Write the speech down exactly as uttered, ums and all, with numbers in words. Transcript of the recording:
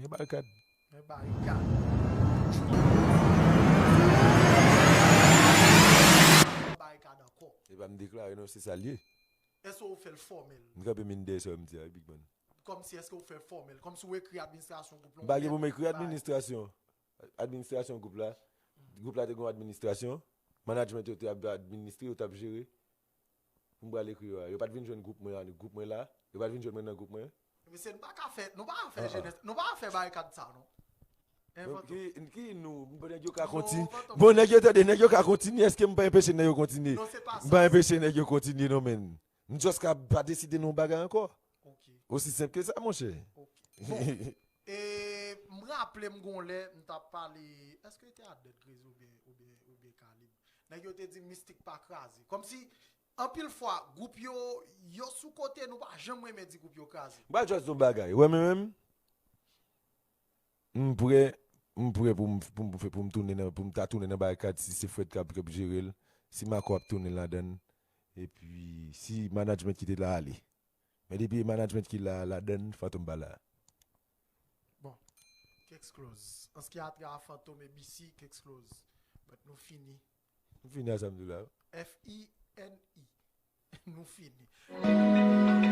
Gen barikad. Men barikad. Barikad ankò. E pa m deklare non, se sa l ye. Èske ou fè l fòmèl? M kanpe menm dèyè sa w di a, wi, Big Man. Kòmsi èske ou fè l fòmèl? Kòmsi ou ekri administrasyon gwoup lan? M pa gen pou m ekri administrasyon. Administrasyon gwoup la. Gwoup la te gen yon administrasyon. Management yo te ap administre, yo t ap jere. Pou m pral ekri yo a. Yo pa t vin jwenn gwoup mwen, gwoup mwen la. Yo pa t vin jwenn mwen nan gwoup mwen. Mesye, nou pa ka fè, nou pa ka fè jenès, nou pa ka fè barikad sa non. Ki, ki nou, bon, nèg yo ka kontinye. Bon, nèg yo tande, nèg yo ka kontinye. Èske m pa enpeche nèg yo kontinye? M pa enpeche nèg yo kontinye non, men. M just ka pa deside nan yon bagay ankò. Osi senp ke sa, monchè. Bon, e m raple m gon lè m t ap pale, èske te a Dèt Griz oubyen oubyen oubyen Kalib? Nèg yo te di mistik pa kraze. Kòmsi anpil fwa gwoup yo, yo sou kote, nou pa janm renmen di gwoup yo kraze. M pa just yon bagay. Wè men menm, m prè, m prè pou m pou m pou m tounen nan pou m ta tounen nan barikad si se Fred k ap k ap jere l, si Mako ap tounen ladan l, epi si management ki te la ale. Men depi e management ki la ladan l, Fantom pa la. Bon, case close. An ce qui a trait à Fantom e B C, case close. But nou fini. M fini a sa m di w la. F I N I. Nou fini.